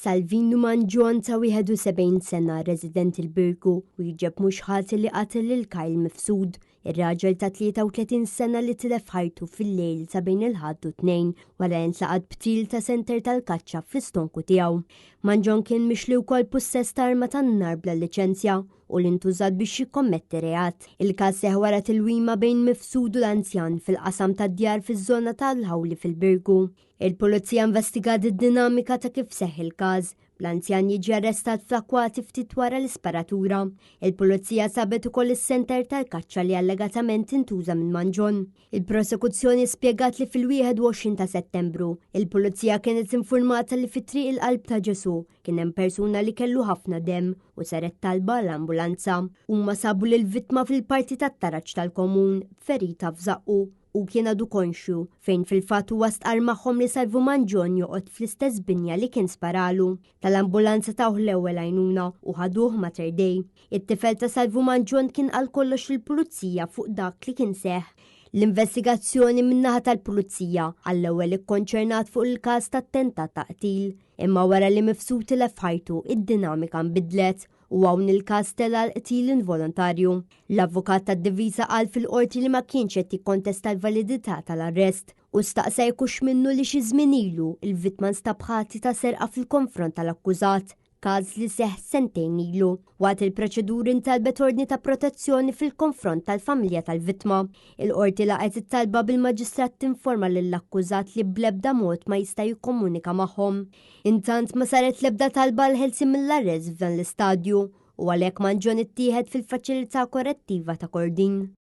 Salvinu Mangion ta' 71 sena, residenti l-Birgu, wieġeb mhux ħati li qatel lil Kyle Mifsud, ir-raġel ta' 33 sena li tilef ħajtu fil-lejl ta' bejn il-Ħadd u t-Tnejn wara li ntlaqat b'tir ta' senter tal-kaċċa fl-istonku tiegħu. Mangion kien mixli wkoll pussess ta' arma tan-nar bla liċenzja u li ntużat biex jikkommetti reat. Il-każ seħħ wara tilwima bejn Mifsud u l-anzjan fil-qasam tad-djar fiż-żona tal-Ħawli fil-Birgu. Il-Pulizija investigat id-dinamika ta' kif seħħ il-każ, bl-anzjan jiġi arrestat fl-akkwati ftit wara l-isparatura. Il-Pulizija sabet ukoll is-senter tal-kaċċa li allegatament intuża minn Mangion. Il-prosekuzzjoni spjegat li fil-21 ta' Settembru, il-Pulizija kienet infurmata li fi Triq il-Qalb ta' Ġesù kien hemm persuna li kellu ħafna demm u saret talba għal ambulanza. Huma sabu lill-vittma fil-parti tat-taraġ tal-komun b'ferita f'żaqqu Hu kien għadu konxju, fejn fil-fatt huwa stqarr magħhom li Salvu Mangion joqgħod fl-istess binja li kien sparalu. Tal-ambulanza tawh l-ewwel għajnuna u ħaduh Mater Dei. It-tifel ta' Salvu Mangion kien qal kollox lill-pulizija fuq dak li kien seħħ. L-investigazzjoni min-naħa tal-pulizija għall-ewwel ikkonċernat fuq il-każ ta' attentat ta' qtil, imma wara li Mifsud tilef ħajtu, id-dinamika nbidlet u hawn il-każ tela' għal qtil involontarju. L-avukat tad-difiża qal fil-Qorti li ma kienx qed jikkontesta l-validità tal-arrest u staqsa jekk hux minnu li xi żmien ilu l-vittma nstab ħati ta' serqa fil-konfront tal-akkużat, każ li seħħ sentejn ilu. Waqt il-proċeduri ntalbet ordni ta' protezzjoni fil-konfront tal-familja tal-vittma. Il-Qorti laqgħet it-talba bil-Maġistrat tinforma lill-akkużat li bl-ebda mod ma jista' jikkomunika magħhom. Intant ma saret l-ebda talba għall-ħelsien mill-arrest f'dan l-istadju u għalhekk Mangione ittieħed fil-Faċilità Korrettiva ta' Kordin.